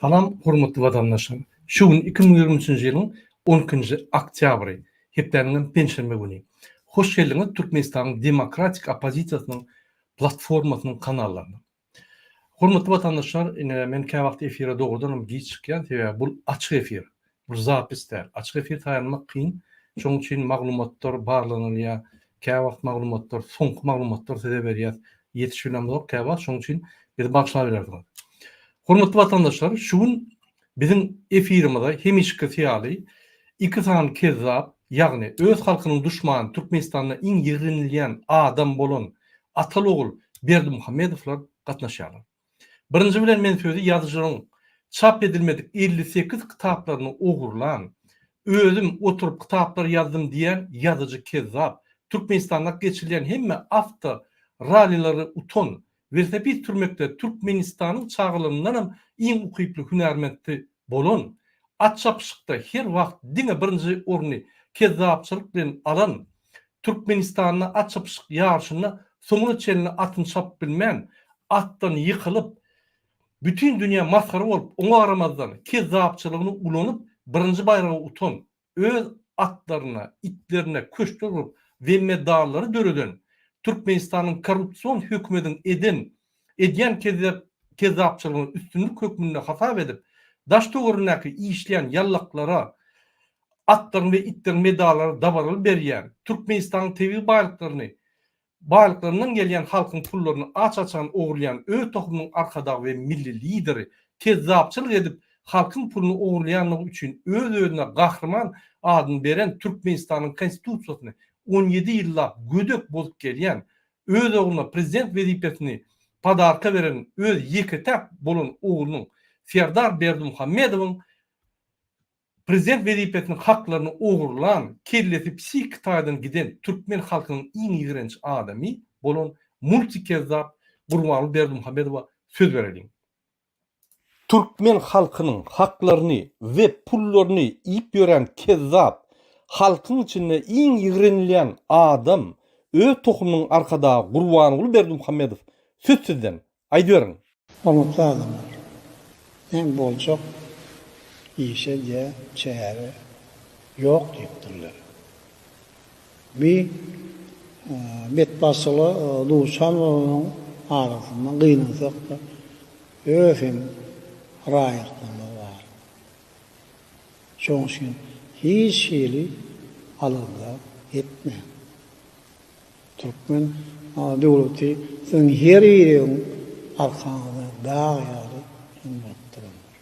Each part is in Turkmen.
Salam hormatly watandaşlar! Şu gün 2023-nji ýylyň 12-nji oktýabry, hepdäniňem penşenbe güni. Hoş geldiňiz Türkmenistanyň demokratik oppozisiýasynyň platformasynyň kanallaryna. Hormatly watandaşlar, ine men käwagt efire dogrudanam giç çykýan, sebäbi bul açyk efir. Bul zapis däl. Açyk efir taýýarlamak kyn. Şonuň üçin maglumatlar barlanylýar. Käwagt maglumatlar, soňky maglumatlar size berýäs. Ýetişip bilemzok käwagt, şonuň üçin bizi bagyşlaberersiňiz. Hormatly watandaşlar, şu gün biziň efirimize hemişekisi ýaly iki sany kezzap, ýagny öz halkynyň duşmany, Türkmenistanda iň ýigrenilýän adam bolan ataly-ogul Berdimuhamedowlar gatnaşýarlar. Birinji bilen men sözi ýazyjynyň çap edilmedik 58 kitaplaryny ogurlan, özüm oturyp kitaplar ýazdym diýen ýazyjy kezzap, Türkmenistanda geçirilýän hemme awto rallilary utan, welosiped sürmekde Türkmenistanyň çagalaryndanam iň ukyply hünärmenti bolan, at çapyşykda her wagt diňe birinji orny kezzapçylyk bilen alan, Türkmenistanda at çapyşyk ýaryşynda soňuna çenli atyny çapyp bilmän, atdan ýykylyp, bütin dünýä masgara bolup, oňa garamazdan, kezzapçylygyny ulanyp, birinji baýragy utan, öz atlaryna, itlerine köşkler gurup we medallary döreden Türkmenistanyň korrupsion hökümediň eden, edýän kezzapçylygyny üstünlik hökmünde hasap edip, daş-töweregindäki işleýän ýallaklara atlaryň we itleriň medallary dabaraly berýän, Türkmenistanyň tebigy baýlyklaryny baýlyklaryndan gelýän halkyň pullaryny aç-açan ogurlaýan öz tohumynyň Arkadag we Milli Lideri kezzapçylyk edip halkyň puluny ogurlaýanlygy üçin öz-özüne gahryman adyny beren Türkmenistanyň Konstitusiýasyny 17 ýyllap gödek bozup gelýän öz ogluna prezident wezipesini podarka beren öz ýeke-täk bolan oglunyň Serdar Berdimuhamedowyň Prezident wezipesiniň haklaryny ogurlan, kellesi psihiki taýdan giden türkmen halkynyň iň ýigrenç adamy bolan multikezzap Gurbanguly Berdimuhamedowa söz bereliň. Türkmen halkynyň haklaryny we pullaryny iýip ýören kezzap, halkyň içinde iň ýigrenilýän adam, öz tohumynyň arkadagy Gurbanguly Berdimuhamedow söz sizden, Aýdyberiň. Hormatly adamlar! Näme boljak işe diýä çäre ýok diýipdirler. Bi betbagtçylyga duçar bolanyň arasynda gynansak-da öz hem raýatlarymyz bar. Şonuň üçin hiç hili alada etmäň. Türkmen döwleti siziň her biriňiziň arkaňyzda dag ýaly hem bolup durandyr.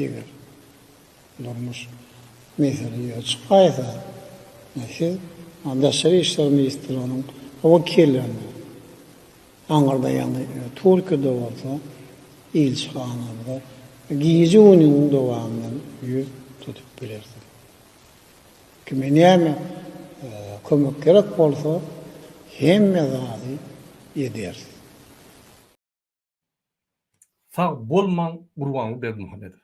Eger durmuş mesele ýüze çykaýsa, siz Daşary işler ministrliginiň wekillerine, aňyrda ýagny Türkiýede bolsa ilçihanamyza gije-gündiziň dowamynda ýüz tutup bilersiňiz. Kime näme kömek gerek bolsa hemme zady ederis. Sag bolmaň Gurbanguly Berdimuhamedow.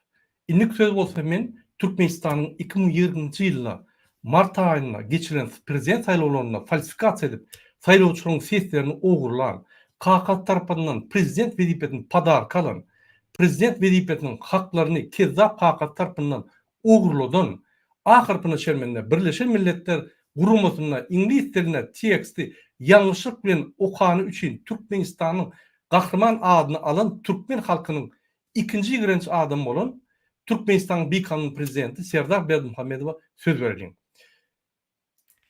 Indiki söz bolsa men Türkmenistanyň 2020-nji ýylda mart aýynda geçirilen prezident saýlawlarynda falsifikasiýa edip saýlawçylaryň seslerini ogurlan, kakasy tarapyndan prezident wezipesini podarka alan, prezident wezipesiniň haklaryny kezzap kakasy tarapyndan ogurladan A harpyna çermende Birleşen Milletler Guramasynda iňlis dilinde teksti ýalňyşlyk bilen okany üçin Türkmenistanyň Gahryman adyny alan türkmen halkynyň ikinji ýigrenç adamy bolan Türkmenistanyň bikanun prezidenti Serdar Berdimuhamedowa söz bereliň.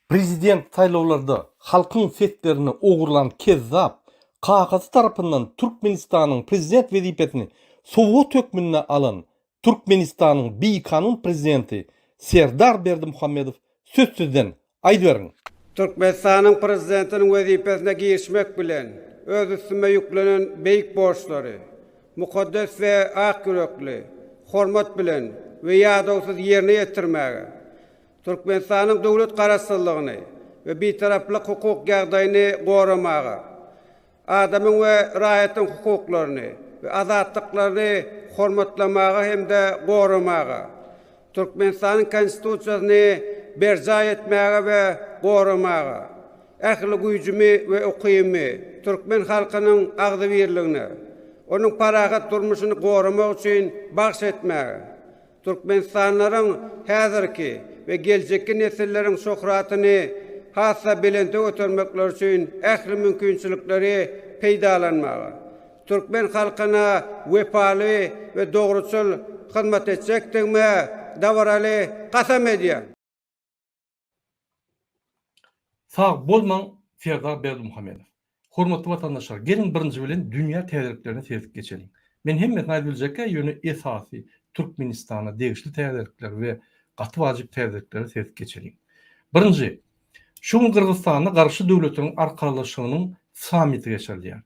Prezident saýlawlarda halkyň seslerini ogurlan kezzap, kakasy tarapyndan Türkmenistanyň prezident wezipesini sowgat hökmünde alan Türkmenistanyň bikanun prezidenti Serdar Berdimuhamedow söz sizden, aýdyberiň! Türkmenistanyň Prezidentiniň wezipesine girişmek bilen, öz üstüme ýüklenen beýik borçlary mukaddes we ak ýürekli, hormat bilen we ýadawsyz ýerine ýetirmäge, Türkmenistanyň döwlet Garaşsyzlygyny we Bitaraplyk hukuk ýagdaýyny goramaga, adamyň we raýatyň hukuklaryny we azatlyklaryny hormatlamaga hem-de goramaga, Türkmenistanyň Konstitusiýasyny berjaý etmäge we goramaga, ähli güýjümi we ukybymy türkmen halkynyň agzybirligine, onuň parahat durmuşyny goramak üçin bagyş etmäge, türkmenistanlylaryň häzirki we geljekki nesilleriň şöhratyny has-da belente götermekleri üçin ähli mümkinçilikleri peýdalanmaga, türkmen halkyna wepaly we dogruçyl hyzmat etjekdigime dabaraly kasam edýän. Sag bolmaň Serdar Berdimuhamedow. Hormatly watandaşlar geliň birinji bilen dünýä täzeliklerine seredip geçeliň. Men hemmesini aýdyp biljekkä ýöne esasy Türkmenistana degişli täzelikler we gaty wajyp täzeliklere seredip geçeliň. Birinji, şu gün Gyrgyzystanda Garaşsyz Döwletleriň Arkalaşygynyň sammiti geçirilýär.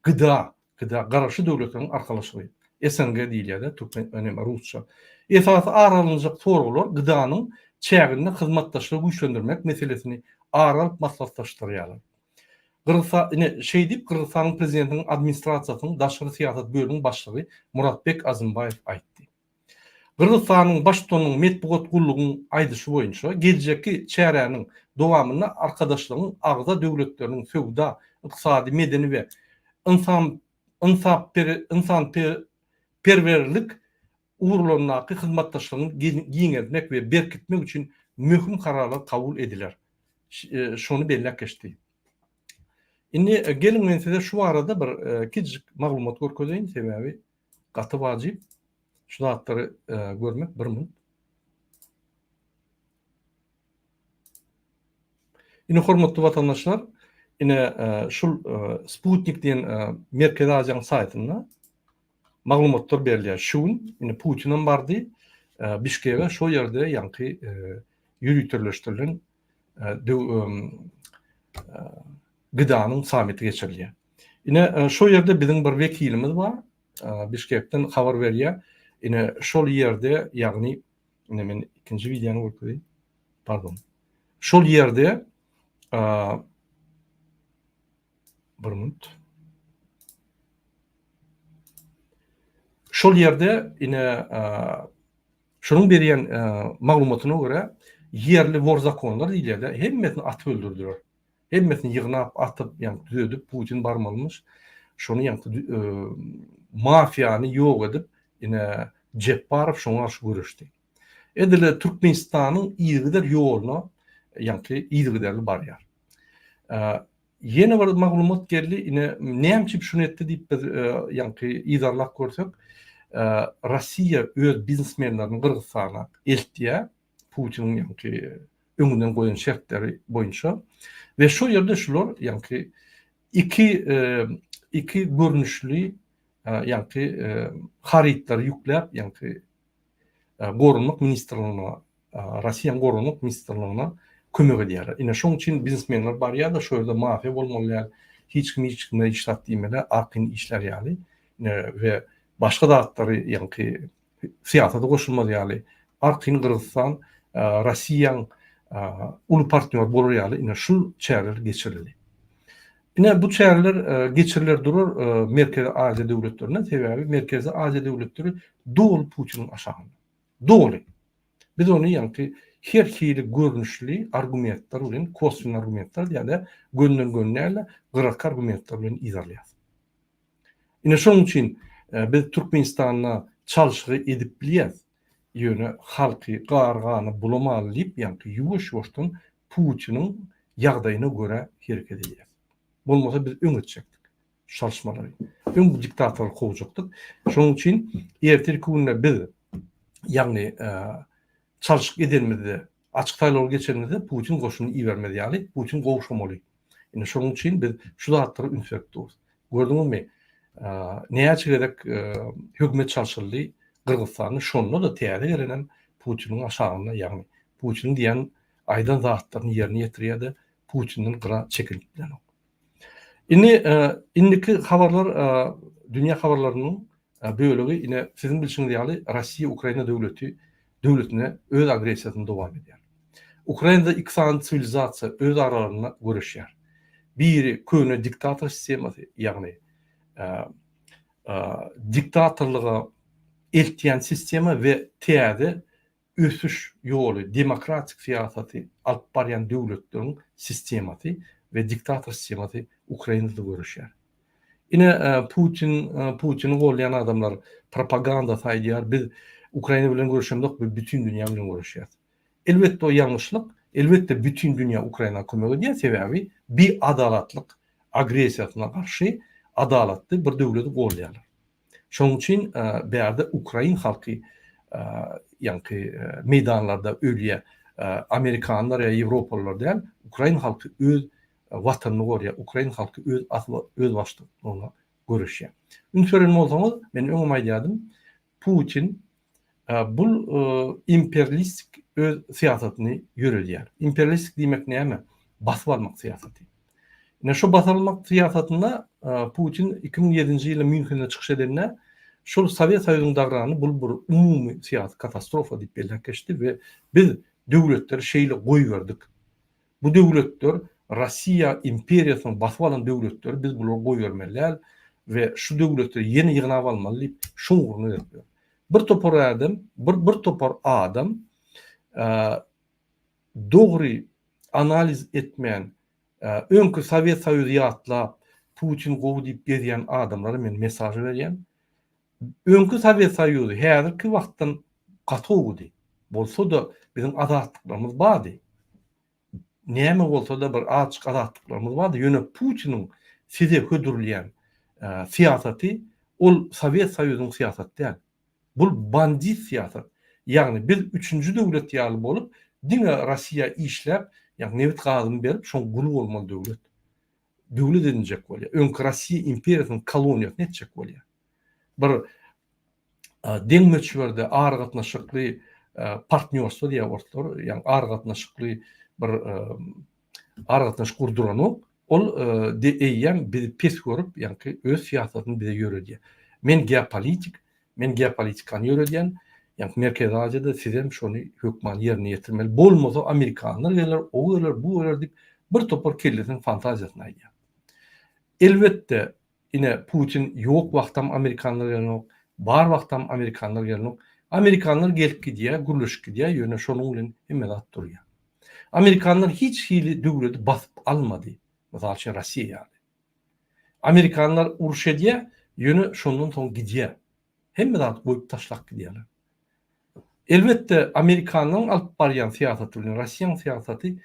GDA, GDA, Garaşsyz Döwletleriň Arkalaşygy, SNG diýilýär-de türkmen, näme, rusça. Esasy ara alynjak soraglar GDA-nyň çäginde hyzmatdaşlygy güýçlendirmek meselesini ara alyp maslahatlaşdyrýarlar. Gyrgyzsa, ine, şeý diýip, Gyrgyzystanyň Prezidentiniň Administrasiýasynyň daşary syýasat bölümiň başlygy Muratbek Azymbaýew aýtdy. Gyrgyzystanyň Baştutanynyň metbugat gullugyň aýdyşy boýunça, geljekki çäräniň dowamynda Arkadaşlygyň agza döwletleriniň söwda, ykdysady, medeni we ynsanperwerlik ugurlaryndaky hyzmatdaşlygyny giňeltmek we berkitmek üçin möhüm kararlar kabul ediler. Şony belläp geçdi. Indi geliň men size şu barada bir kiçijik maglumat görkezeýin, sebäbi Gaty wajyp şu zatlary görmek bir munt. Ine hormatly watandaşlar, ine şul Sputnik diýen Merkezi Aziýanyň saýtynda maglumatlar berilýär. Şu gün ine Putin hem bardy Bişkege, şo ýerde ýaňky ýöriteleşdirilen GDA-nyň sammiti geçirilýär. Ine, şo ýerde biziň bir wekilimiz bar, Bişkekden habar berýär. Ine, şol ýerde, ýagny, ine men ikinji wideony görkezeýin. Pardon. Şol ýerde bir minut. Şol ýerde ine şonuň berýän maglumatyna görä ýerli wor zakonlar diýilýär-de, hemmesini atyp öldürdiler. Hemmesini ýygnap, atyp, ýaňky düzedip Putin barmalymyş. Şony ýaňky mafiýany ýok edip, ine Jepbarow şoňa garşy göreşdi. Edil Türkmenistanyň yzygider ýoluna ýaňky yzygiderli barýar. Ýene bir maglumat geldi, ine näme üçin şuny etdi diýip biz ýaňky yzarlap görsek, Russiýa öz biznesmenlerini Gyrgyzystana eltýär. Putiniň ýaňky öňünden goýan şertleri boýunça we şo ýerde şular ýaňky iki iki görnüşli ýaňky harytlary ýükläp ýaňky goranmak ministrligine Russiýanyň goranmak ministrligine kömek edýärler. Ine şoň üçin biznesmenler barýar-da şo ýerde mafiýa bolmaly däl, hiç kim hiç kime hiç zat diýmeli, arkaýyn işlär ýaly we başga zatlary ýaňky syýasata goşulmaz ýaly, arkaýyn Gyrgyzystan Russiýaň uly partnýory bolar ýaly ine şul çäreler geçirildi. Ine bu çäreler geçiriler durar Merkezi Aziýa döwletlerinde, sebäbi Merkezi Aziýa döwletleri doly Putiniň aşagynda. Doly. Biz ony ýaňky her hili görnüşli argumentler bilen, koswin argumentler ýa-da gönden-göni däl-de, gyraky argumentler bilen yzarlaýarys. Ine şonuň üçin biz Türkmenistanda çalşygy edip bilýäs. Ýöne halky gar-gana bulamaly diýip ýaňky ýuwaş-ýuwaşdan Putiniň ýagdaýyna görä hereket edýäs. Bolmasa biz öň etjekdik şu çalyşmalary. Öň bu diktatory kowjakdyk. Şonuň üçin ertirki günde biz ýagny çalşyk edenimizde, açyk saýlawlar geçenimizde Putin goşunyny ibermez ýaly Putin gowşamaly. Ine şonuň üçin biz şu zatlara üns berip durus. Gördüňizmi? Näçe gezek hökümet çalşyldy Gyrgyzystanda, şonda-da täze gelenem Putiniň aşagynda, ýagny Putiniň diýen aýdan zatlaryny ýerine ýetirýär-de, Putinden gyra çekilip bilenok. Indi indiki habarlar dünýä habarlarynyň bölegi ine siziň bilşiňiz ýaly Russiýa Ukraina döwleti döwletine öz agressiýasyny dowam edýär. Ukrainada iki sany siwilizasiýa öz aralarynda göreşýär. Biri köne diktator sistemasy, ýagny diktatorlyga eltýän sistema we täze ösüş ýoly, demokratik syýasaty alyp barýan döwletleriň sistemasy we diktator sistemasy Ukrainada göreşýär. Ine Putin Putini goldaýan adamlar propagandasy aýdýar biz Ukraina bilen göreşemzok biz bütin dünýä bilen göreşýäs. Elbetde o ýalňyşlyk, elbetde bütin dünýä Ukraina kömek edýär sebäbi biadalatlyk agressiýasyna garşy adalatly bir döwleti goldaýarlar. Şonuň üçin bärde ukrain halky ýaňky meýdanlarda ölýär. Amerikanlar ýa ýewropalylar däl, ukrain halky öz watanyny gorýar, ukrain halky öz özbaşdaklygyna göreşýär. Üns beren bolsaňyz, men öňem aýdýardym, Putin bul imperialistik öz syýasatyny ýöredýär. Imperialistik diýmek näme? Basyp almak syýasaty. Ine şo basyp almak syýasatynda Putin 2007-nji ýylda Mýunhende çykyş edende şol Sowet Soýuzynyň dagranyny bul bir umumy syýasy katastrofa diýip belläp geçdi we biz döwletleri şeýle goýberdik. Bu döwletler Rossiýa imperiýasynyň basyp alan döwletleri biz bulary goýbermeli däl we şu döwletleri ýene ýygnap almaly diýip şoň ugruna gezip ýör. Bir topar adam bir bir topar adam dogry analiz etmän öňki Sowet Soýuzy ýatlap Putin gowy diýip gezýän adamlara men mesaž berýän. Öňki Sowet Soýuzy häzirki wagtdan gaty gowudy. Bolsa-da biziň azatlyklarymyz bardy. Näme bolsa-da bir azajyk azatlyklarymyz bardy. Ýöne Putiniň size hödürleýän syýasaty ol Sowet Soýuzynyň syýasaty däl. Bul bandit syýasat. Ýagny biz üçünji döwlet ýaly bolup diňe Rossiýa işläp, ýagny nebit gazyny berip şoň guly bolmaly döwlet. Döwlet edinjek bolýar. Öňki Rossiýa imperiýasynyň koloniýasyny etjek bolýar. Bir deň möçberde aragatnaşykly partnýorstwo diýýär orslar, ýagny aragatnaşykly bir aragatnaşyk gurduranok. Ol eýýäm bizi pes görüp, ýagny öz syýasatyny bize ýöredýär. Men geopolitik, men geopolitikany ýöredýän, ýagny Merkezi Aziýada sizem şony hökman ýerine ýetirmeli. Bolmasa amerikanlar geler, o geler, bu geler diýip bir topar kellesiniň fantaziýasyny aýdýar. Elbetde, Ine Putin ýok wagtam amerikanlar gelenok, bar wagtam amerikanlar gelenok. Amerikanlar gelip gidýär, gürleşip gidýär, ýöne şonuň bilen hemme zat durýar. Amerikanlar hiç hili döwleti basyp almady, mysal üçin Rossiýa ýaly. Amerikanlar uruş edýär, ýöne şondan soň gidýär. Hemme zady goýup taşlap gidýärler. Elbetde, amerikanlaryň alyp barýan syýasaty bilen Rossiýanyň syýasaty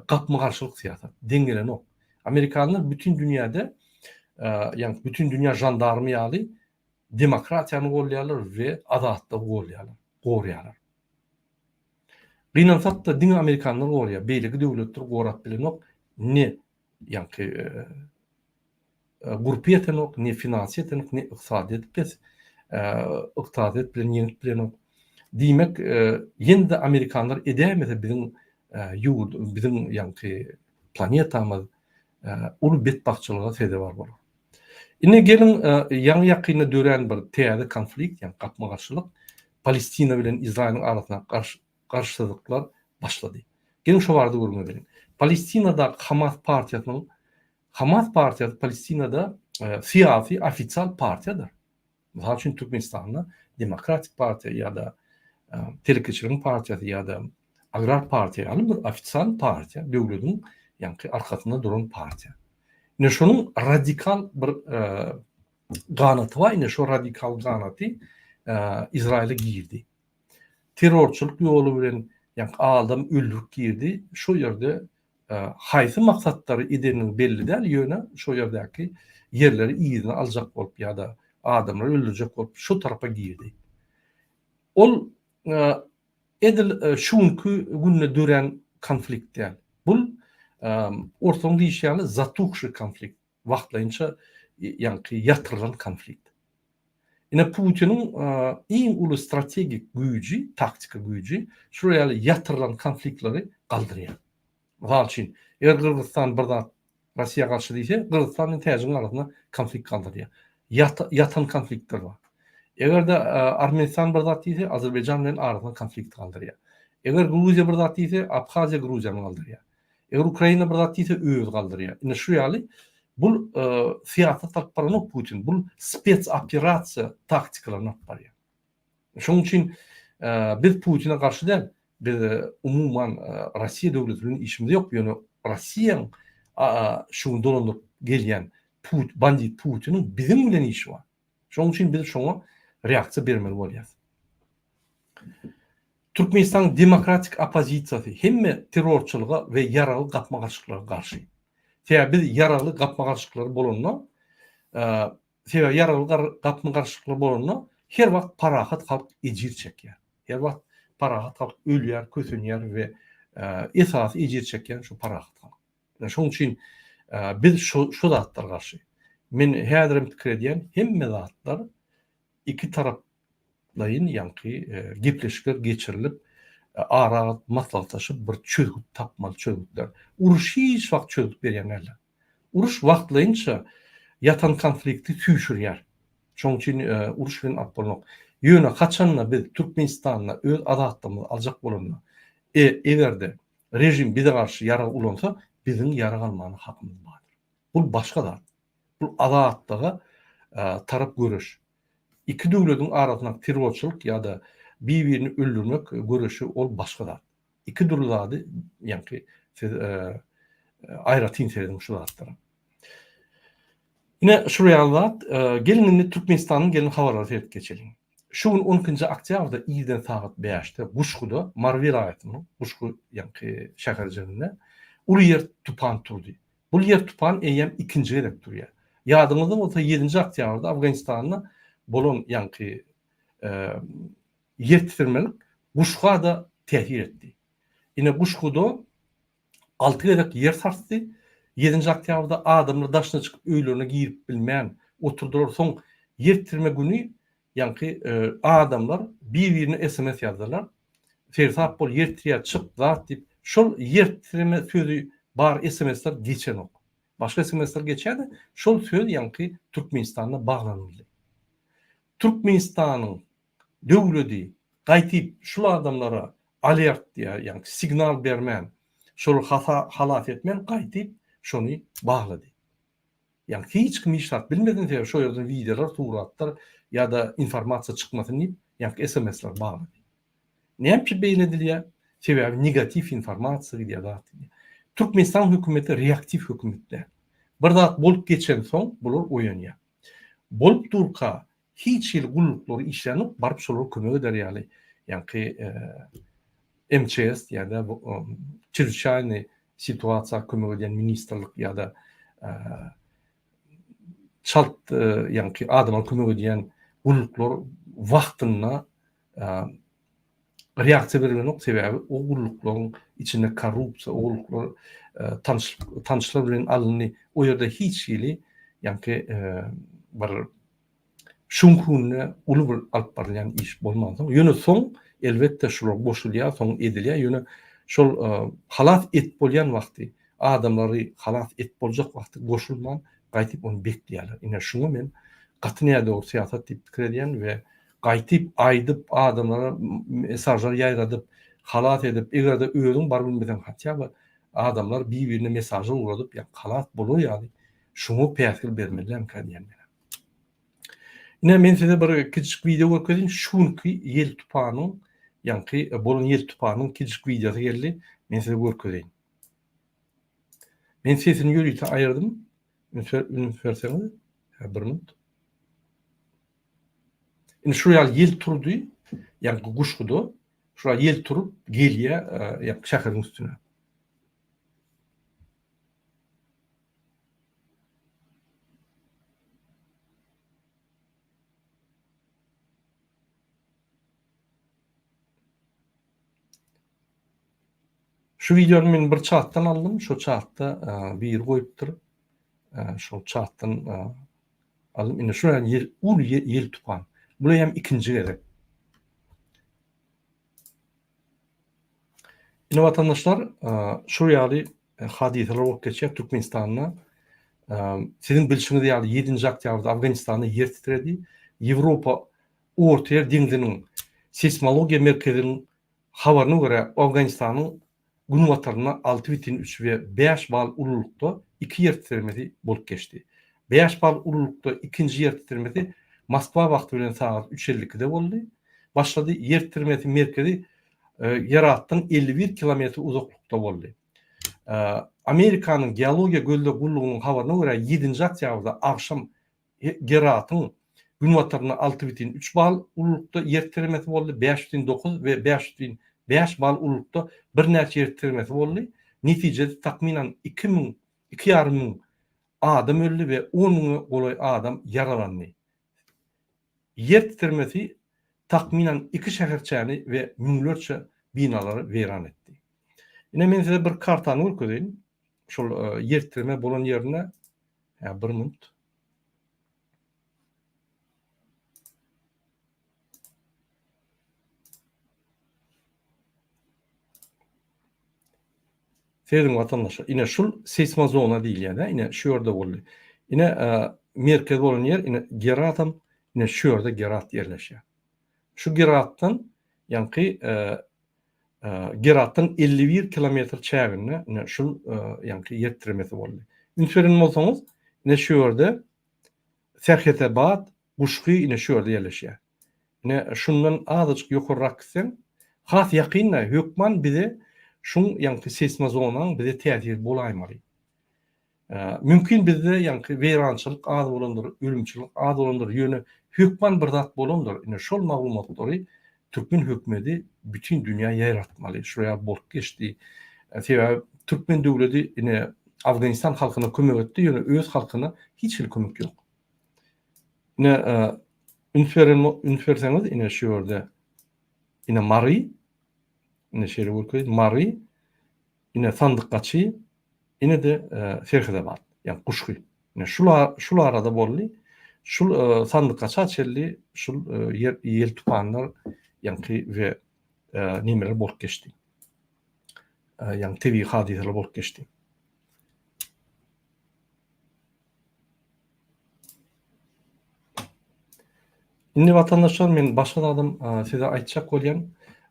gapma-garşylyk syýasat, deň gelenok. Amerikanlar bütin dünýäde, ýagny bütin dünýä žandarmy ýaly demokratiýany goldaýarlar we azatlygy goldaýarlar, goraýarlar. Gynansak-da, diňe amerikanlar goraýar, beýleki döwletler gorap bilenok, ne ýaňky Gurpy ýetenok, ne finansy ýetenok, ne ykdysadyýeti pes, ykdysadyýet bilen ýeňip bilenok. Diýmek, ýene-de amerikanlar edäýmese biziň ýurt, biziň ýaňky planetamyz uly betbagtçylyga sezewar bolar. Indi geliň ýaňy-ýakynda dörän bir täze konflikt, ýagny gapma-garşylyk Palestina bilen Izrailiň arasyndaky garşylyklar başlady. Geliň şo barada gürrüň edeliň. Palestinadaky Hamas partiýasynyň Hamas partiýasy Palestinada syýasy ofisial partiýadyr. Mysal üçin Türkmenistanda Demokratik partiýa ýa-da Telekeçileriň partiýasy ýa-da Agrar partiýa ýaly bir ofisial partiýa, döwletiň ýaňky arkasynda duran partiýa. Ine şonuň radikal bir ganaty bar, ine şo radikal ganaty Izraýyla girdi. Terrorçylyk ýoly bilen ýaňky adam öldürip girdi, şo ýerde haýsy maksatlary edenligi belli däl, ýöne şo ýerdäki ýerleri yzyna aljak bolup ýa-da adamlary öldürjek bolup şo tarapa girdi. Ol edil şu günki günde dörän konflikt däl. Bul orslaryň diýşi ýaly zatuhşy konflikt, wagtlaýynça ýaňky ýatyrylan konflikt. Ine Putiniň iň uly strategik güýji, taktika güýji şular ýaly ýatyrylan konfliktleri galdyrýar. Mysal üçin, eger Gyrgyzystan bir zat Russiýa garşy diýse, Gyrgyzystan bilen Täjigiň arasynda konflikt galdyrýar. Ýatan konfliktler bar. Eger-de Armenistan bir zat diýse, Azerbaýjan bilen arasynda konflikt galdyrýar. Eger Gruziýa bir zat diýse, Abhaziýa Gruziýany galdyrýar. Eger Ukraina bir zat diýse özi galdyrýar. Ine şu ýaly bul syýasat alyp baranok Putin, bul spec operasiýa taktikalaryny alyp barýar. Şonuň üçin biz Putine garşy däl, biz umuman Russiýa döwleti bilen işimiz ýok, ýöne Russiýaň şu gün dolandyryp gelýän. Put, bandit Putiniň biziň bilen işi bar. Şonuň üçin biz şoňa reaksiýa bermeli bolýarys. Türkmenistanyň demokratik oppozisiýasy hemme terrorçylyga we ýaragly gapma-garşylyklara garşy. Sebäbi biz ýaragly gapma-garşylyklar bolanda, sebäbi ýaragly gapma-garşylyklar bolanda her wagt parahat halk ejir çekýär. Her wagt parahat halk ölýär, kösenýär we esasy ejir çekýän şu parahat halk. Şonuň üçin biz şu şu zatlara garşy. Men häzirem pikir edýän, hemme zatlar iki taraplaýyn ýaňky gepleşikler geçirilip, ara alyp maslahatlaşyp bir çözgüt tapmaly çözgütler. Uruş hiç wagt çözgüt berýän däldir. Uruş wagtlaýynça ýatan konflikti süýşürýär. Şonuň üçin uruş bilen alyp bolanok. Ýöne haçanda biz Türkmenistanda öz azatlygymyzy aljak bolanda, eger-de režim bize garşy ýarag ulansa, biziň ýarag almana hakymyz bardyr. Bul başga zat. Bul azatlyga tarap göreş. Iki döwlediň arasyndaky terrorçylyk ýa-da bir-birini öldürmek göreşi ol başga zat. Iki dürli zady ýaňky siz aýratyn serediň şu zatlara. Ine şul ýaly zat. Geliň indi Türkmenistanyň gelen habarlara seredip geçeliň. Şu gün on ikinji oktýabrda irden sagat bäşde Guşguda, Mary welaýatynyň Guşgy ýaňky şäherjiginde uly ýer tupan turdy. Bul ýer tupan eýýäm ikinji gezek turýar. Ýadyňyzda bolsa ýedinji oktýabrda Afganistanda bolan ýaňky ýer titrmelik Guşga-da täsir etdi. Ine Guşguda 6 gezek ýer sarsdy. Ýedinji oktýabrda adamlar daşyna çykyp öýlerine girip bilmän oturdylar. Soň ýer titreme güni ýaňky adamlar bir-birine sms ýazdylar. Seresap bol, ýer titrýär, çyk, zat diýip. Şol ýer titreme sözi bar sms-ler geçenok. Başga sms-ler geçýär-de, şol söz ýaňky Türkmenistanda baglanyldy. Türkmenistanyň döwledi gaýtyp şul adamlara alert diýýär, ýagny signal bermän, şolary hata halas etmän gaýtyp şony baglady. Ýagny hiç kim hiç zat bilmesin sebäbi şo ýerden wideolar, suratlar ýa-da informasiýa çykmasyn diýip, ýagny SMS-leri baglady. Näme üçin beýle edilýär? Sebäbi negatiw informasiýa gidýär zat gidýär. Türkmenistan hökümeti reaktiw hökümet däl. Bir zat bolup geçensoň bular oýanýar. Bolup durka hiç hili gulluklary işlänok baryp şolara kömek eder ýaly ýaňky MÇS ýa-da çrezwiçaýnyý situasiýa kömek edýän ministrlik ýa-da çalt ýaňky adama kömek edýän gulluklar wagtynda reaksiýa berlenok sebäbi o gulluklaryň içinde korrupsiýa o gulluklar tanyş tanyşlar bilen alyndy o ýerde hiç hili ýaňky bir şu günde uly bir alyp barylýan iş bolmansoň ýöne soň elbetde şular goşulýar soň edilýär ýöne şol halas et bolýan wagty adamlary halas et boljak wagty goşulman gaýtyp ony bekleýärler ine şuňa men gaty nädogry syýasat diýip pikir edýän we Gaýtyp aýdyp adamlara mesažlar ýaýradyp halas edip egerde özüň baryp bilmeseň hatýa by adamlar bir birine mesažlar ugradyp ýa halas bolar ýaly şuňa päsgel bermelilämkä diýen menem. Ine men size bir kiçijik wideo görkezeyim şu günki ýel tupanyň ýaňky bolan ýel tupanyň kiçijik wideosy geldi men size görkezeýin. Men sesini ýörite aýyrdym üns berseňiz bir minut. Indi şu ýaly ýel turdy, ýagny Guşguda şu ýaly ýel turup gelýär, ýagny şäheriň üstüne. Şu wideony men bir çatdan aldym, şo çatda biri goýupdyr. Şol çatdan Alym ine şu ýaly ýel uly ýel tupan. Bul hem ikinji gezek. Ine watandaşlar, şu ýaly hadysalar bolup geçýär Türkmenistanda. Siziň bilşiňiz ýaly 7-nji oktýabrda Afganistanda ýer titredi. Ýewropa Ortaýer deňziniň seýsmologiýa merkeziniň habaryna görä, Owganystanyň günbatarynda 6,3 we 5 bal ululykda iki ýer titremesi bolup geçdi. 5 bal ululykda ikinji ýer titremesi Moskwa wagty bilen sagat üç 52-de boldy. Başlady. Ýer titremesi merkezi Geratdan 51 kilometr uzaklykda boldy. Amerikanyň Geologiýa gözleg gullugynyň habaryna görä, ýedinji oktýabrda agşam Geratyň günbatarynda 6,3 bal ululykda ýer titremesi boldy, 5,9 we 5,5 bal ululykda birnäçe ýer titremesi boldy. Netijede takmynan iki müň, iki ýarym müň adam öldi we on müňe golaý adam ýaralandy. Ýer titremesi takmynan iki şäherçäni we müňlerçe binalary weýran etdi. Ine men size bir kartany görkezeýin. Şol ýer titreme bolan ýerinde, hä bir minut. Serediň watandaşlar, ine şul seýsmozona diýilýär-dä, ine şu ýerde boldy. Ine merkez bolan ýer, ine Geratam, ine şu ýerde Gerat ýerleşýär. Şu Geratdan ýaňky Geratdan 51 kilometr çäginde ine şul ýaňky ýer titremesi boldy. Üns beren bolsaňyz, ine şu ýerde Serhetabad, Guşgy ine şu ýerde ýerleşýär. Ine şundan azajyk ýokarrak gitseň, has ýakynda hökman bize şuň ýaňky seýsmozonaň bize täsiri bolaýmaly. Mümkin bizde ýaňky weýrançylyk az bolandyr, ölümçilik az bolandyr, ýöne hökman bir zat bolandyr. Ine şol maglumatlary türkmen hökümeti bütin dünýä ýaýratmaly. Şul ýaly bolup geçdi. Sebäbi türkmen döwleti ine Afganistan halkyna kömek etdi, ýöne öz halkyna hiç hili kömek ýok. Ine üns beren üns berseňiz ine şu ýerde ine Mary ine şeýle görkezeyim Mary ine Sandykgaçy ine-de Serhedabat ýagny Guşgy. Ine şul şul arada boldy. Şul Sandykgaça çenli şul ýer ýel tupanlar ýaňky we nemeler bolup geçdi. Ýagny tebigy hadysalar bolup geçdi. Indi watandaşlar men başga zadam size aýtjak bolýan.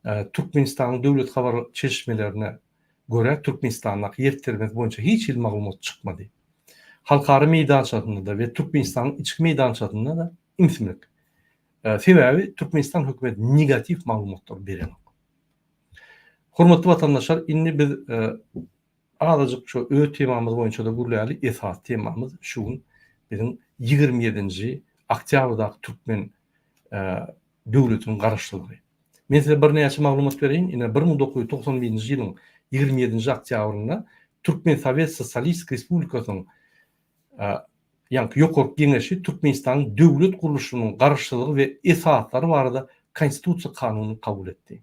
Türkmenistanyň döwlet habar çeşmelerine görä Türkmenistandaky ýer titremesi boýunça hiç hili maglumat çykmady. Halkara meýdançasynda-da we Türkmenistanyň içki meýdançasynda-da ümsümlik. Sebäbi Türkmenistan hökümeti negatiw maglumatlary berenok. Hormatly watandaşlar indi biz Azajyk şu öz temamyz boýunça-da gürläli, esasy temamyz şu gün biziň 27-nji oktýabrdaky türkmen döwletiniň garaşsyzlygy. Men size birnäçe maglumat bereýin, ine 1991-nji ýylyň 27-nji oktýabrynda Türkmen Sowet Sosialistik Respublikasynyň ýaňky Ýokarky Geňeşi Türkmenistanyň döwlet gurluşynyň garaşsyzlygy we esaslary barada Konstitusiýa kanunyny kabul etdi.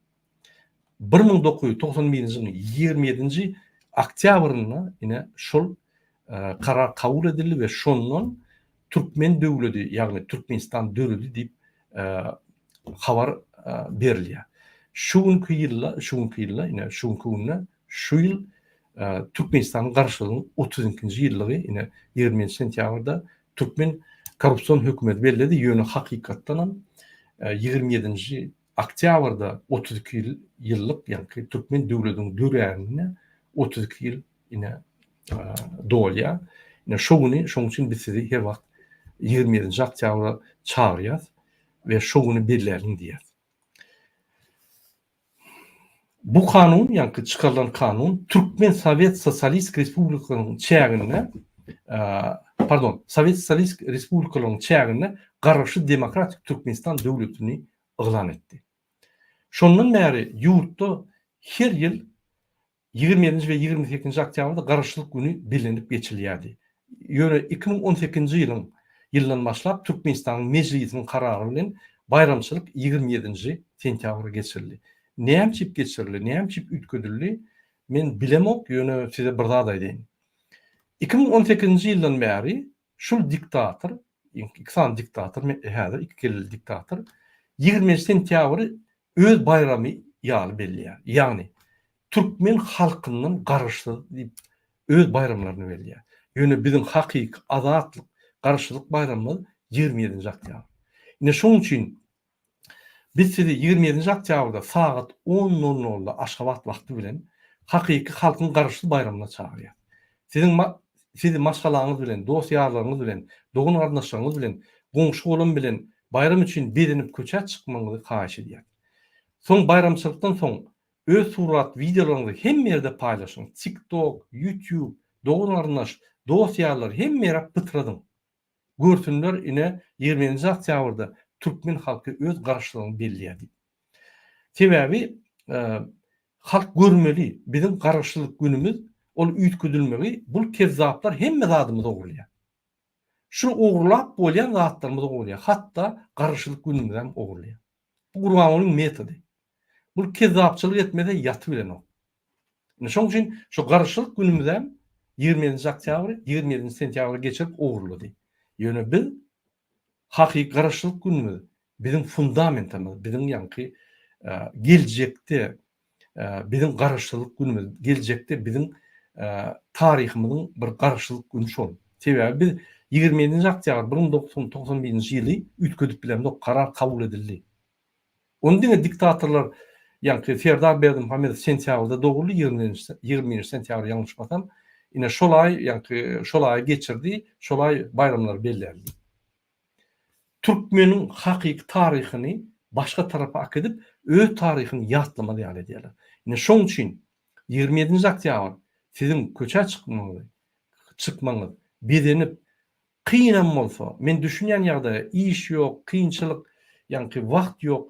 1991-nji ýylyň 27-nji oktýabrynda ine şol karar kabul edildi we şondan türkmen döwledi, ýagny Türkmenistan döredi diýip habar berilýär. Şu günki ýylda, şu günki ýylda, ine şu günki günde şu ýyl Türkmenistanyň Garaşsyzlygynyň 32-nji ýyllygy ine 27 sentýabrda türkmen korrupsion hökümeti belledi, ýöne hakykatdanam 27-nji Oktýabrda 32 ýyl ýyllyk ýaňky türkmen döwletiniň döränine 32 ýyl ine dolýar. Ine şo güni şoň üçin biz sizi her wagt 27-nji oktýabra çagyrýas we şo güni belläliň diýýäs. Bu kanun, ýaňky çykarylan kanun Türkmen Sowet Sosialistik Respublikasynyň çäginde pardon, Sowet Sosialistik Respublikalarynyň çäginde Garaşsyz Demokratik Türkmenistan döwletini yglan etdi. Şondan bäri ýurtda her ýyl 27-nji we 28-nji oktýabrda Garaşsyzlyk güni bellenip geçilýärdi. Ýöne 2018-nji ýylyň ýyldan başlap Türkmenistanyň Mejlisiniň karary bilen baýramçylyk 27-nji sentýabra geçirildi. Näme üçin geçirildi, näme üçin üýtgedildi, men bilemok, ýöne size bir zat aýdaýyn. 2018-nji ýyldan bäri Şul diktator, iki sany diktator, häzir iki kelleli diktator 27 sentýabry öz baýramy ýaly belleýär. Ýagny türkmen halkyndan garaşsyz diýip öz baýramlaryny belleýär. Ýöne biziň hakyky azatlyk, garaşsyzlyk baýramymyz 27-nji oktýabr. Ine şonuň üçin Biz sizi 27-nji oktýabrda sagat on nol nolda Aşgabat wagty bilen hakyky Halkyň Garaşsyz baýramyna çagyrýas. Siziň sizi maşgalaňyz bilen, dost-ýarlaryňyz bilen, dogan-garyndaşlaryňyz bilen, goňşy-golam bilen baýram üçin bezenip köçä çykmagyňyzy haýyş edýäs. Soň baýramçylykdan soň. Öz surat wideolaryňyzy hemme ýerde paýlaşyň. TikTok, YouTube, dogan-garyndaş, dost-ýarlar hemme ýere pytradyň. Görsünler ine 27-nji oktýabrda türkmen halky öz garaşsyzlygyny belleýär diýip. Sebäbi halk görmeli biziň garaşsyzlyk günümiz ol üýtgedilmegi bul kezzaplar hemme zadymyzy ogurlaýar. Şu ogurlap bolýan zatlarymyzy ogurlaýar. Hatda garaşsyzlyk günümizem ogurlaýar. Bu Gurbangulyň metody. Bul kezzapçylyk etmese ýaty bilenok. Indi şoň üçin şu garaşsyzlyk günümizem 27-nji oktýabry, 27-nji sentýabra geçirip ogurlady. Ýöne biz hakyky garaşsyzlyk günümiz biziň fundamentimiz, biziň ýaňky geljekde biziň garaşsyzlyk günümiz, geljekde biziň taryhymyzyň bir garaşsyzlyk güni şol. Sebäbi biz 27-nji oktýabr 1991-nji ýyly üýtgedip bilemzok, karar kabul edildi. Ony diňe diktatorlar, ýaňky Serdar Berdimuhamedow sentýabrda doguldy, 21-nji sentýabr ýalňyşmasam, ine şol aý, ýaňky şol aýy geçirdi, şol aý baýramlary bellärdi. Türkmeniň hakyky taryhyny başga tarapa akidip, öz taryhyny ýatlamaz ýaly edýärler. Ine şoň üçin 27-nji oktýabr siziň köçä çykmagyňyzy, çykmagyňyz, bezenip, kynam bolsa, men düşünýän ýagdaýa, iş ýok, kynçylyk, ýaňky wagt ýok,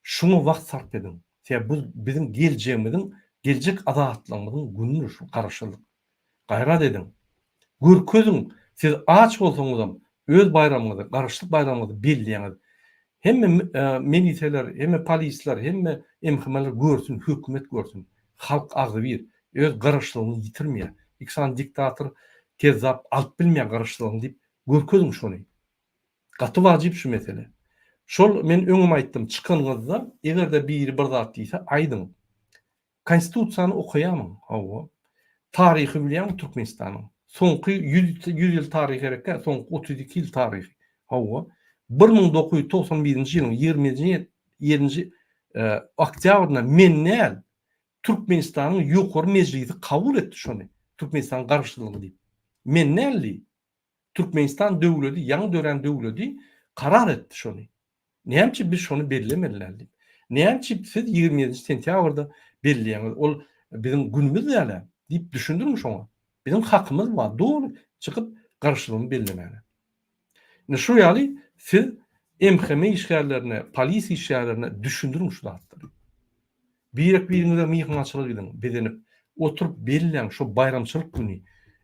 şuňa wagt sarp ediň. Sebäbi bu biziň geljegimiziň, geljek azatlygymyzyň günüdir şu garaşsyzlyk. Gaýrat ediň. Görkeziň, siz aç bolsaňyzam, öz baýramyňyzy, Garaşsyzlyk baýramyňyzy belleýäňiz. Hemme miliseler, hemme polisler, hemme MHM-ler görsün, hökümet görsün. Halk agzybir, öz garaşsyzlygyny ýitirmeýär. Iki sany diktator, kezzap alyp bilmeýär garaşsyzlygyny diýip, görkeziň şony. Gaty wajyp şu mesele. Şol men öňem aýtdym, çykanyňyzda, eger-de biri bir zat diýse, aýdyň. Konstitusiýany okaýamyň? Hawa. Taryhy bilýäňmi Türkmenistanyň? Soňky 100 ýüz ýyl taryhy gerekkä, soňky 32 ýyl taryhy. Hawa. 1991-nji ýylyň 27-nji oktýabrynda men däl, Türkmenistanyň Ýokary Mejlisi kabul etdi şony, Türkmenistanyň Garaşsyzlygy diýip. Men däl diý. Türkmenistan döwledi, ýaňy dörän döwledi karar etdi şony. Näme üçin biz şony bellemeli däl diýip. Näme üçin siz 27-nji sentýabrda belleýäňiz? Ol biziň günümiz däl-ä diýip düşündiriň şoňa. Biziň hakymyz bar doly çykyp garşylygyny bellemäne. Indi şu ýaly siz MHM işgärlerine, polisiýa işgärlerine düşündiriň şu zatlary. Birek-biriňize myhmançylyga gidiň, bezenip, oturyp belläň şo baýramçylyk güni.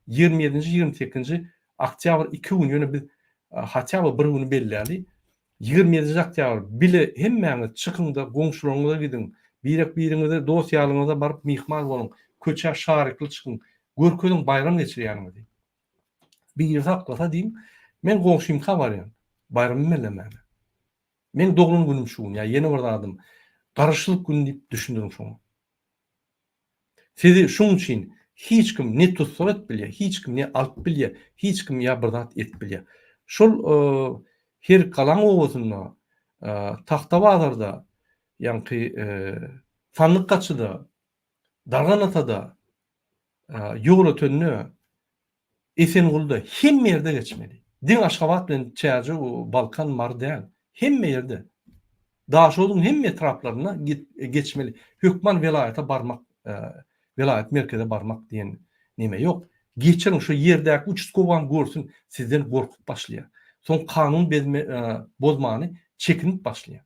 27-nji, 28-nji oktýabr iki gün, ýöne biz hatýa by bir güni belläli. 27-nji oktýabr bile hemmäňiz çykyň-da goňşularyňyza gidiň, birek-biriňize, dost-ýarlaryňyza baryp myhman boluň, köçä şarikli çykyň, görkeziň baýram geçirýäniňizi. Biri saklasa diýiň, men goňşymka barýan, baýramy bellemäne. Meň doglan günüm şu gün ýa ýene bir zadym Garaşsyzlyk güni diýip düşündiriň şoňa. Sizi şuň üçin hiç kim ne tussag edip bilýär, hiç kim ne alyp bilýär, hiç kim ýa bir zat edip bilýär. Şol Herikgalaň obasynda, Tagtabazarda, ýaňky Sandykgaçyda, Darganatada, Ýolötende Esengulda hemme ýerde geçmeli. Diňe Aşgabat bilen Çärjew, Balkan, Mary däl. Hemme ýerde. Daşoguzyň hemme etraplarynda geçmeli. Hökman welaýata barmak, welaýat merkeze barmak diýen neme ýok. Geçiriň şu ýerdäki uçastkowan görsün sizden gorkup başlaýar. Soň kanun bozmany çekinip başlaýar.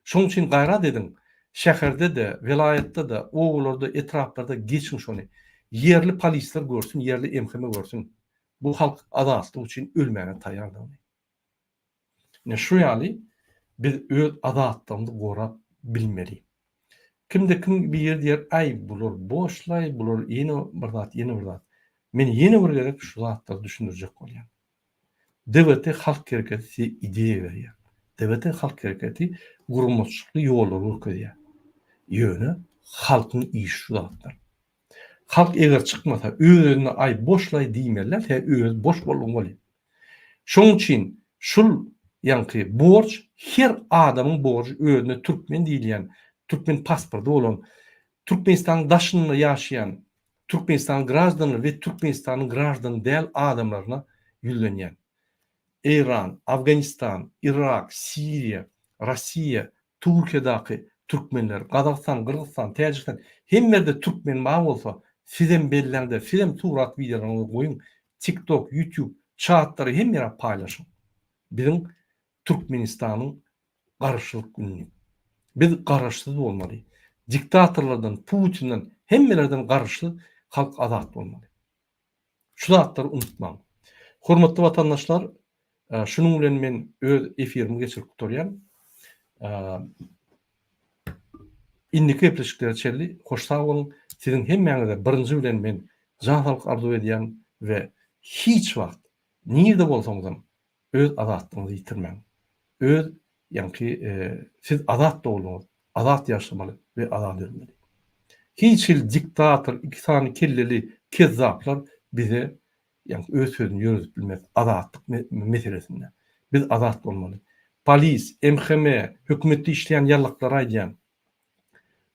Şoň üçin gaýrat ediň, şäherde-de, welaýatda-da, obalarda, etraplarda geçiň şony. Ýerli polisler görsün, ýerli MHM görsün, bu halk azatlyk üçin ölmäge taýýardygyny. Ine şu ýaly biz öz azatlygymyzy gorap bilmeli. Kimde kim biri diýer, aý bular boşlaý, bular ýene bir zat, ýene bir zat. Men ýene bir gezek şu zatlary düşündirjek bolýan. DWT Halk Hereketi size ideýa berýär. DWT Halk Hereketi guramaçylykly ýollary görkezýär. Ýöne halkyň işi şu zatlar. Halk eger çykmasa, öz-özüne aý boşlaý diýmeliler, sebäbi özi boş boldugyny bolýar. Şonuň üçin şul ýaňky borç her adamyň borjy özüne türkmen diýilýän, türkmen pasporty bolan, Türkmenistanyň daşynda ýaşaýan Türkmenistanyň graždany we Türkmenistanyň graždany däl adamlaryna ýüzlenýän. Eýran, Afganistan, Yrak, Siriýa, Rossiýa, Türkiýedaky. Türkmenler, Gazagystan, Gyrgyzystan, Täjigistan hemme ýerde türkmen bar bolsa sizem belläňde sizem surat wideolaryňyzy goýuň TikTok, YouTube, çatlary hemme ýere paýlaşyň. Biziň Türkmenistanyň garaşsyzlyk gününi. Biz garaşsyz bolmaly. Diktatorlardan, Putinden, hemmelerden garaşsyz halk azat bolmaly. Şu zatlary unutmaň. Hormatly watandaşlar, şunuň bilen men öz efirimi geçirip gutarýan. Indiki gepleşiklere çenli hoş sag boluň. Siziň hemmäňize birinji bilen men jan saglyk arzuw edýän we hiç wagt nirde bolsaňyzam öz azatlygyňyzy ýitirmäň. Öz ýaňky siz azat doguldyňyz, azat ýaşamaly we azat ölmeli. Hiç hili diktator, iki sany kelleli kezzaplar bize ýaňky öz sözüni ýöredip bilmez azatlyk meselesinde. Biz azat bolmaly. Polis, MHM, hökümetde işleýän ýallaklara aýdýan.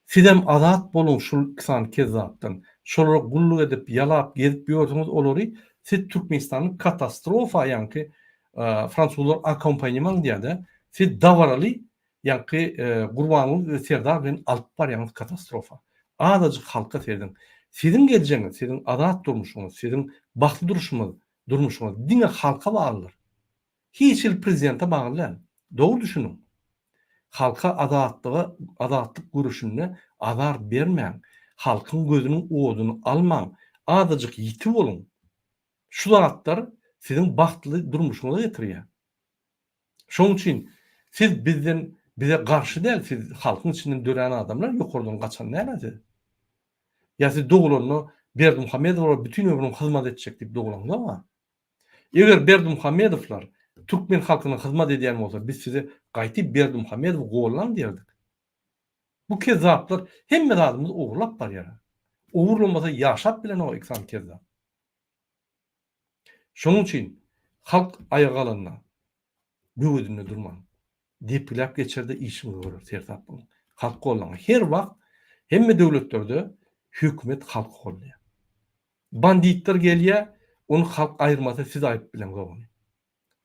Sizem azat boluň şul iki sany kezzapdan. Şolara gulluk edip, ýalap gezip ýörsüňiz olary siz Türkmenistany katastrofa ýaňky fransuzlar akkompaýneman diýýärde siz dabaraly ýaňky Gurbanguly Serdar bilen alyp barýaňyz katastrofa. Azajyk halka serediň. Siziň geljegiňiz, siziň azat durmuşyňyz, siziň bagtly duruşymyz, durmuşyňyz diňe halka baglydyr. Hiç hili prezidente bagly däl. Dogry düşüniň. Halka azatlyga azatlyk göreşinde azar bermäň. Halkyň gözüniň oduny almaň. Azajyk ýiti boluň. Şu zatlar siziň bagtly durmuşyňyza getirýär. Şonuň üçin siz bizden bize garşy däl siz halkyň içinden dörän adamlar ýokardan gaçan däl-ä siz. Ýa siz dogulanda Berdimuhamedowlara bütin ömrüň hyzmat etjek diýip dogulaňzok-a. Eger Berdimuhamedowlar türkmen halkyna hyzmat edýän bolsa biz size gaýty Berdimuhamedowy gollaň diýerdik. Bu kezzaplar hemme zadymyzy ogurlap barýar. Ogurlamasa ýaşap bilenok iki sany kezzap. Şonuň üçin halk aýaga galanda böwedinde durmaň. Depgiläp geçerde işiňizi görer sersap boluň. Halk gollaň. Her wagt hemme döwletlerde hökümet halky gollaýar. Banditler gelýä ony halk aýyrmasa siz aýyp bileňzok ony.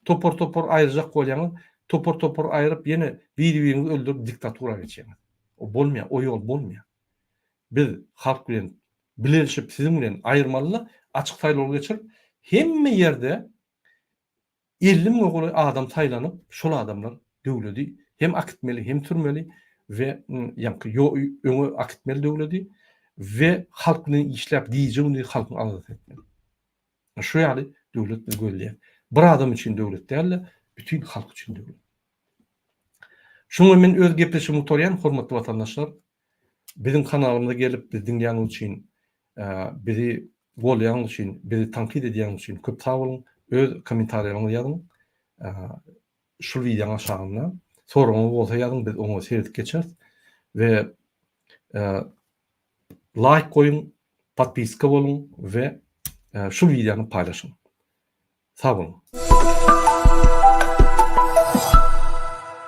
Topar topar aýyrjak bolýaňyz topar topar aýyryp ýene biri biriňizi öldürip diktatura geçýäňiz. O bolmaýar o ýol bolmaýar. Biz halk bilen bilelişip siziň bilen aýyrmalyda açyk saýlaw geçirip hemme ýerde 50 müňe golaý adam saýlanyp, şol adamlar döwledi hem akitmeli, hem sürmeli we ýaňky öňe akitmeli döwledi we halk bilen işläp gije-gündiz halkyň aladasyny etmeli. Şu ýaly döwlet biz gözleýäs. Bir adam üçin döwlet däl-de, bütin halk üçin döwlet. Şuňa men öz gepleşigimi gutarýan, hormatly watandaşlar. Biziň kanalymyza gelip bizi diňleýäniňiz üçin, bizi goldaýanyňyz üçin, bizi tankyt edýäniňiz üçin köp sag boluň. Öz kommentariýalaryňyzy ýazyň. Şul wideonyň aşagynda soragyňyz bolsa ýazyň, biz oňa seredip geçeris. We laýk goýuň, podpiska boluň we şul wideony paýlaşyň. Sag boluň.